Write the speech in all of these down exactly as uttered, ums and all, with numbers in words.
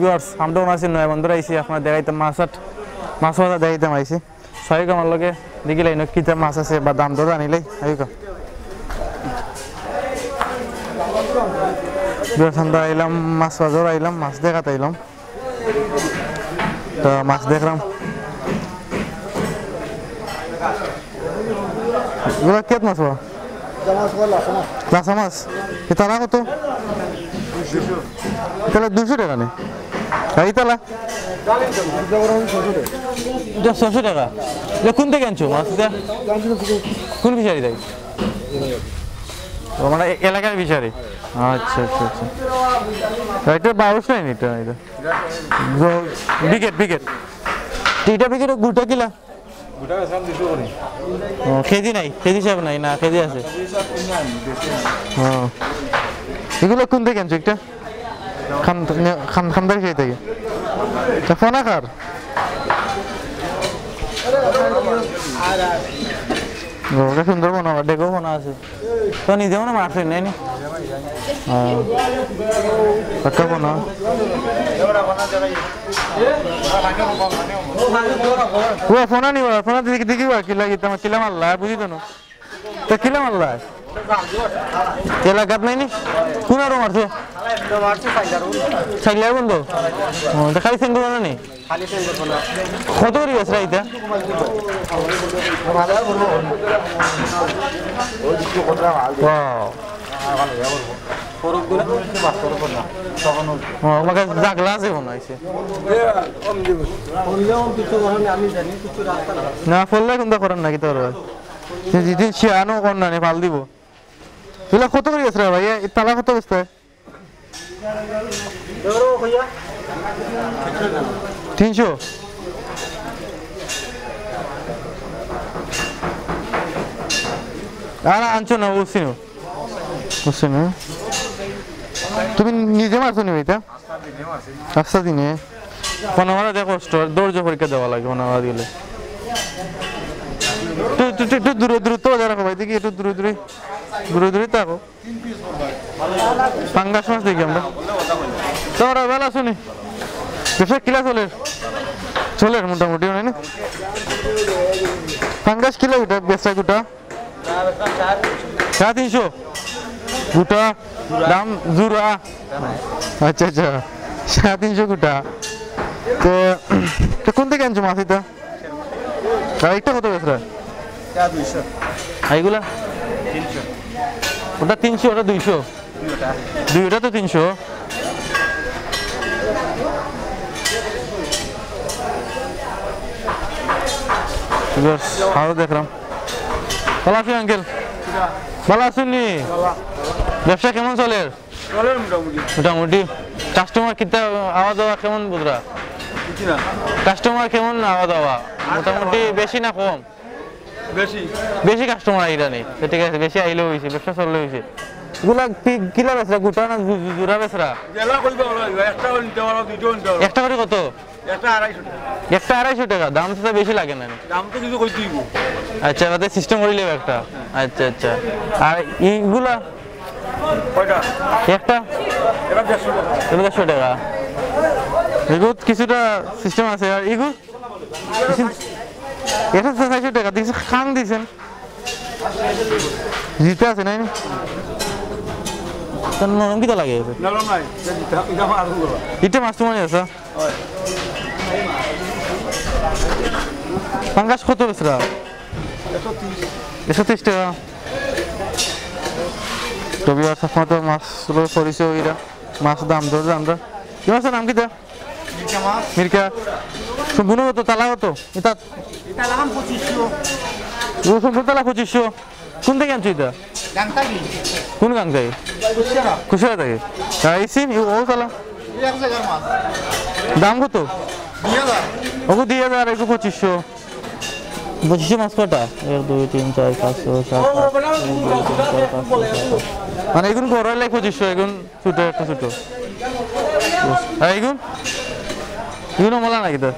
Viewers, আমরা আছি নয়া বন্দর আইছি, আপনারে দেখাইতাম মাছ আট, মাছ বাজার দেখাইতাম আইছি। সাহেব আমার লগে দেখি লাইন কিতা মাছ আছে বা দাম দর জানিলাই, আইকা। Viewers, আমরা আইলাম মাছ বাজার, আইলাম মাছ দেখাত আইলাম। তো মাছ দেখলাম। এগুলা কেত মাছ বা? লাসা মাছ। এ তালা কত? তালা দুইশো টেকা নি? আর এই তালা? এটা ছয়শো টেকা। এটা কোন থেকে আনছো মাছ এটা? কোন ফিশারি থেকে? ও, মানে এ-, এলাকার ফিশারি। আচ্ছা, আচ্ছা, আচ্ছা। এটা বাউশ নাই নি এটা, এটা? Brigade, brigade. এটা ব্রিগেড গুটা কিলা? গোটা বেচলাম দুইশো করে। ও, কেজি নাই? কেজি হিসাব নাই না, কেজি আছে? কেজি হিসাব কিনে আনি, বেশি না। ও। এগুলা কোন থেকে আনছো একটা? খান-, খান-, খান্দার সেই থেকে। তা ফোনা কার? ও, ওটা সুন্দর ফোনা, আবার ডেকো ফোনা আছে। তো নিজে মনে মারছে, নাই নি? হ্যাঁ। একটা ফোন, হ্যাঁ। ও, ফোন আনি, ফোন দেখি, দেখি, বা, কিলা, কিতা, কিলা মারলা, বুঝি তো না। তো কিলা মারলা? এলাকাত নাই নি? কোন আরো মারছো? সাইলার বন্ধু? ও, এটা খালি সিঙ্গেল না নি? খালি সেল করবো না। কত করি বেচরা এটা? Wow। ও, আমার কাছে জাগলা আছে মনে হইছে। না, ফললে কোনটা করার নাকি তোর ভাই? তুই যদি শিয়ানো কর না, নে ফাল দিব। তুই কত করি বেচরা ভাই? এই তালা কত বেচতে? তিনশো? আর আনছো না, বুঝছি না। বুঝছি না। তুমি নিজে মারছো নি এটা? আস্তা দিনে। ফোন আমার দেখো, ধৈর্য পরীক্ষা দেওয়া লাগে ফোন আমার দিলে। একটু, একটু, একটু, একটু দূরে দূরে তো রাখো ভাই, দেখি একটু দূরে দূরে, দূরে দূরে থাকো। পাঙ্গাস মাছ দেখি আমরা। তোমরা ভালা আছো নি? ব্যবসা কিলা চলের? চলের মোটামুটি, হয় না? পাঙ্গাস কিলা ওটা, বেচা গোটা? সাড়ে তিনশো? গোটা? দাম জুড়া? আচ্ছা, আচ্ছা, সাড়ে তিনশো গোটা। তো, তো কোন থেকে আনছো মাছ এটা? আর একটা কত বেচরা? এটা দুইশো। আর এগুলা? তিনশো। ওটা তিনশো, ওটা দুইশো। দুইটা? দুইটা তো তিনশো। ঠিক আছে, আরো দেখলাম। ভালা আছেন আঙ্কেল? ভালা আছেন নি? ব্যবসা কেমন চলের? চলের মোটামুটি। মোটামুটি। কাস্টমার কিতা আওয়া যাওয়া কেমন বুঝরা? বুঝছি না। কাস্টমার কেমন আওয়া যাওয়া? মোটামুটি বেশি না কম? বেশি। বেশি কাস্টমার আইরা নি? তো ঠিক আছে, বেশি আইলেও হইছে, ব্যবসা চললে হইছে। এগুলা কি-, কিলা বেচরা? গোটা না জু-, জু-, জুড়া বেচরা? যেলা কইবা ওলা, একটা নিতে পারো, দুইটাও নিতে পারো। একটা করে কত? একটা আড়াইশো টাকা। একটা আড়াইশো টাকা? দাম তো বেশি লাগে না নি? দাম তো কিছু কইতে হইব। আচ্ছা, এবার সিস্টেম করিলে একটা। আচ্ছা, আচ্ছা। আর এইগুলা? কয়টা? একটা? এটা দেড়শো টাকা। এটা দেড়শো টাকা। এগুত কিছুটা সিস্টেম আছে। আর এগু? এটা তো চারশো টাকা দিছে, খান দিছেন। জিতে আছে, নাই নি? তার নরম কিতা লাগে? নরম নাই, এটা জিতে, এটা আমার আরো বড়। ইটা মাছ তোমার আছে? হয়। পাঙ্গাস কত বেচরা? একশো তিরিশ। একশো তিরিশ টাকা। তো viewers, আপনারা তো মাছ লইয়া পরিচয় অইরা, মাছ দাম দর জানরা। কি মাছর নাম কিতা? মিরকা মাছ। মিরকা। সম্পূর্ণ কত? তালা কত? এটা এটা লাগাম পঁচিশশো। ও সম্পূর্ণ তালা পঁচিশশো। কোন থেকে আনছো এটা? গাংতাগি। কোন গাংতাগি? কুশিয়ারা। কুশিয়ারা থেকে। আর এই সিম, ও, ও তালা? এই এক জায়গার মাছ। দাম কত? দুই হাজার। ওগু দুই হাজার, এগু পঁচিশশো। পঁচিশশো মাছ কয়টা? এক, দুই, তিন, চার, পাঁচ, ছয়, সাত, আট। এক, দুই, তিন, চার, পাঁচ, ছয়, সাত, আট। মানে এগুন বড় অইলে পঁচিশশো, এগুন ছোট, একটু ছোট। আর এগুন? এগুন অমলা নাকি তো?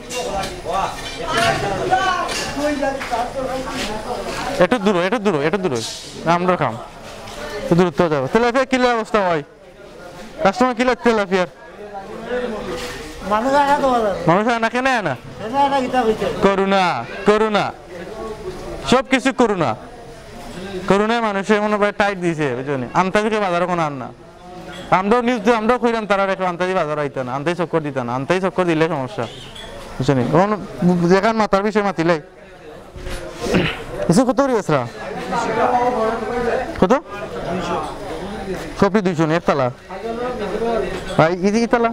একটু দূর, একটু দূর, একটু দূর। আমরা খাম। একটু দূরত্ব যাবো। তেলাপিয়া কিলা অবস্থা ভাই? কাস্টমার কিলা তেলাপিয়ার? মানুষ আনা তো ভালো। মানুষ আনা কেনে আনা? কেনে আনা কিতা কইছে? Corona, corona. সব কিছু করোনা। করোনায় মানুষরে মনে অয় টাইট দিছে, বুঝছো নি? আন্তাজি কেউ বাজারো কুনু আর না। আমরাও নিউজ দি-, আমরাও কইরাম তারারে কেউ আন্তাজি বাজারো আইতা না, আন্তাজি চক্কর দিতা না, আন্তাজি চক্কর দিলে সমস্যা। বুঝছো নি? অখন যেখান মাতার বিষয় মাতিলাই। ইসে কত করি বেচরা? কত? সবটি দুইশো নি, একতলা? ভাই, ইদি ইতলা?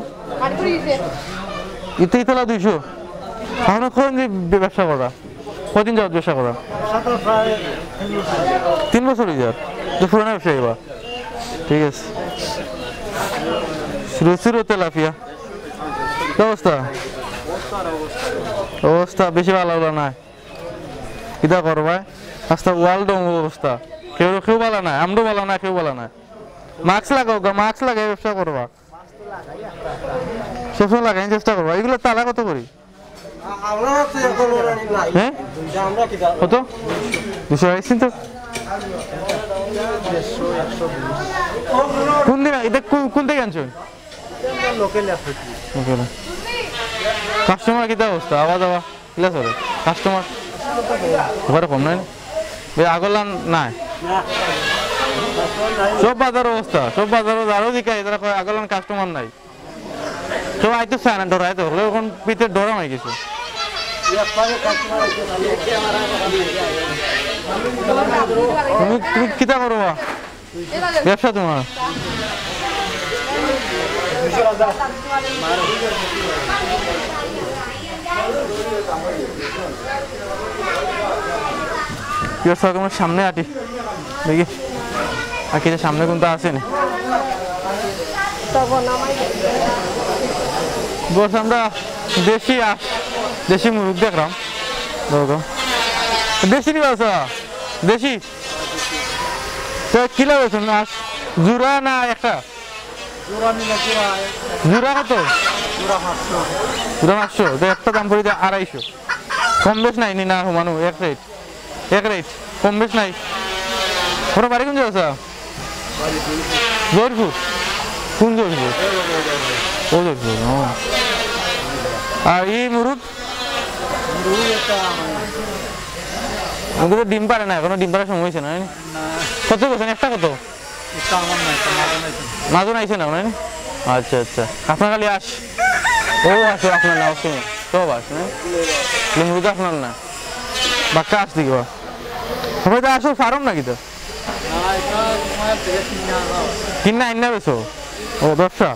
ইতে ইতলা দুইশো? অখন কয়দিন দি ব্যবসা কররা? কয়দিন যাবত ব্যবসা কররা? তিন বছর অই যার। তো পুরানা ব্যবসায়ী বা? ঠিক আছে। রুচির তেলাপিয়া। কি অবস্থা? অবস্থা বেশি ভালা ভালা নায়। কিতা করবায়? আস্তা ওয়ার্ল্ড অবস্থা। কেউ, কেউ ভালা নায়, আমরাও ভালা নায়, কেউ ভালা নায়। মাস্ক লাগাও গা, মাস্ক লাগাই ব্যবসা করবা। সবসময় লাগাই চেষ্টা করবা। ইগুলা তালা কত করি? আমরা তো এখন ওরা নাই। হ্যাঁ? আমরা কি জানি? কত? দুইশো আশি তো? কোন দিন? ইটা কোন, কোন থাকি আনছো? লোকাল আছে। লোকাল। কাস্টমার কিতা অবস্থা? আওয়া যাওয়া? কিলা চলে? কাস্টমার? এবারে কম নাই? বে, আগলান নাই? না। সব বাজার অবস্থা, সব বাজারো যারারে জিকাই, তারা কয় আগলান কাস্টমার নাই। কেউ আইতে চায় না, ডরায় তো, অখন ভিতরে ডর অই গেছে। তুমি, তুমি কিতা করবা? ব্যবসা তোমার? ব্যবসা তোমার সামনে আটি দেখি, আর কিছু সামনে কিন্তু আসেনি। বস, আমরা দেশি আস, দেশি মুরগ দেখলাম। দেখো। দেশি নিবা আছা? দেশি? তো কিলা বেচইন আস? জোড়া না একটা? জোড়া নিলে জোড়া। জোড়া কত? জোড়া পাঁচশো। জোড়া পাঁচশো, তো একটা দাম পড়ি যায় আড়াইশো। কম বেশ নাই নি না, সমানো, এক রেট। এক রেট, কম বেশ নাই। তোর বাড়ি কোন জাগা? জয়পুর। কোন জয়পুর? ও জয়পুর, ও। আর ই মুরগ? মুরগ একটা আমার। মুরগ তো ডিম পারে না, এখনো ডিম পারার সময় অইছে না, জানি? না। কত বেচইন? একটা কত? এটা আমার না, এটা মাজন আইছে। মাজন আইছে না, না? আচ্ছা, আচ্ছা। আপনার খালি আস। ও আসো, আপনার না, আসো। সব আস, না? মুরগ আপনার না। বাক্কা আস দেখবা। সবাই তো আসো, ফার্ম নাকি তো? না, এটা তোমার থেকে কিনে আনা। কিনে আইন না বেচো? ও, ব্যবসা।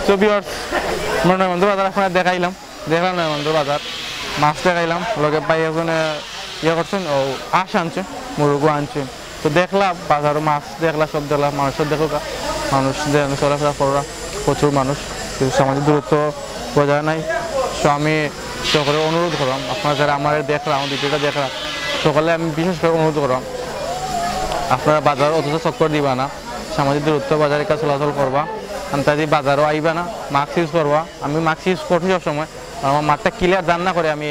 তো viewers, আমরা নয়মন্দ বাজার আপনারে দেখাইলাম, দেখলাম নয়মন্দ বাজার, মাছ দেখাইলাম, লগে ভাই একজনে ইয়ে করছইন, ও আস আনছইন, মুরগও আনছইন। তো দেখলা বাজারো মাছ দেখলা, সব দেখলা, মানুষও দেখো গা, মানুষ যে চলাফেরা কররা, প্রচুর মানুষ, কিন্তু সামাজিক দূরত্ব বজায় নাই। তো আমি সকলরে অনুরোধ করলাম, আপনারা যারা আমারে দেখরা, আমার ভিডিওটা দেখরা, সকলরে আমি বিশেষ করি অনুরোধ করলাম, আপনারা বাজারো অতটা চক্কর দিবা না, সামাজিক দূরত্ব বজায় রেখে চলাচল করবা, আন্তাজি বাজারো আইবা না, মাস্ক ইউজ করবা। আমি মাস্ক ইউজ করছি সবসময়, আর আমার মাতটা ক্লিয়ার জানা করি আমি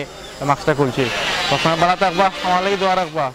মাস্কটা খুলছি। সবসময় ভালা থাকবা, আমার লাগি দোয়া রাখবা।